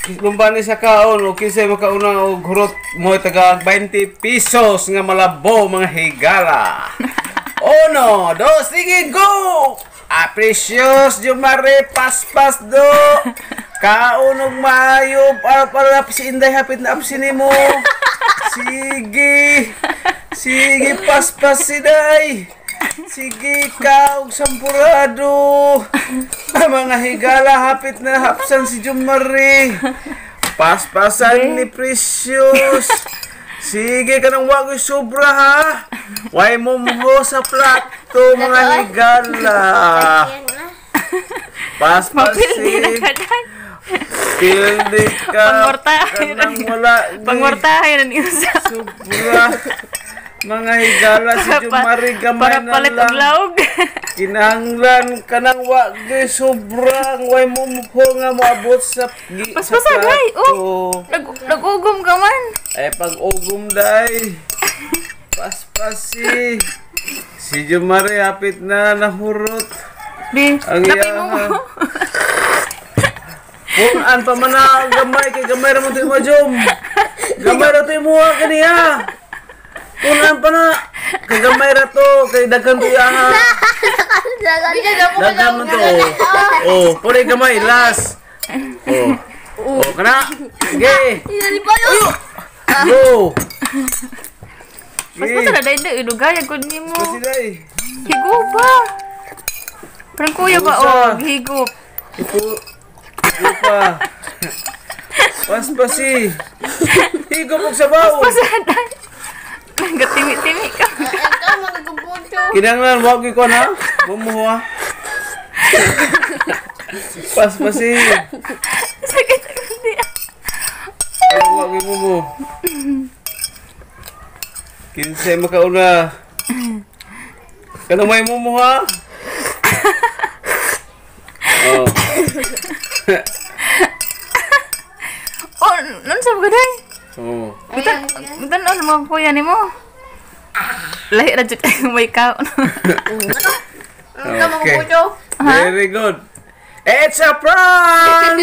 Lumba ni sa kaon o kinsay makauna og hurot mo taga 20 pesos nga malabo, mga higala. Uno, dos, sige, go! Ah, Precious, Jumare, paspas do! Kaon og maayo, para para si Inday hapit na apsin nimo. Sige. Sige, paspas si Day. Sige, kaog sampurado. Ah, mga higala, hapit na hapsan si Jumare. Paspasan ni Precious. Sige ka nang wagoy sobra ha. Way mo mo sa plato, mga higala. Paspas Mapildi na si ka dai. Pildi ka. Pangwartahay na Kanang wala. Pangwartahay na niyo sa. Sobra. Mga higala, si Jumare gamay Para na palit og lang. laog. Kinahanglan kanang wag sobrang way mo mo nga moabot sa Paspasa, sa day. plato. Oh. Nag-ugom ka man. Ay pag ugom day. Paspasi. Si Jumare hapit na nahurot. Di, Ang napay mo iya. mo. Kung an pa man na gamay kay gamay ra man to mo, Jum. Gamay ra to imo kaniya. Kung an pa na kay gamay ra to kay daghan to iya. Daghan man to. Oh, puri gamay last. Oh. Oh, kana. Sige. Go. Paspasa na dai dai dugay gud nimo. Kasi day. Higo ba? Parang kuya ba Usa. oh, higop. Ipo. Ipo pa. Paspasi. Higop og sabaw. Paspasa dai. Nagtimi-timi ka. Kinahanglan wa gyud ko na. Bumuha. Paspasi. Sakit ako di. Wa gyud mo. Kinsay makauna? Kanang may mumuha? Oh. Oh, nun sa ba dai? Oh. Bitan, bitan ano mga kuya nimo? Lahi ra jud kayo may kaon. Okay. Very good. It's a prank!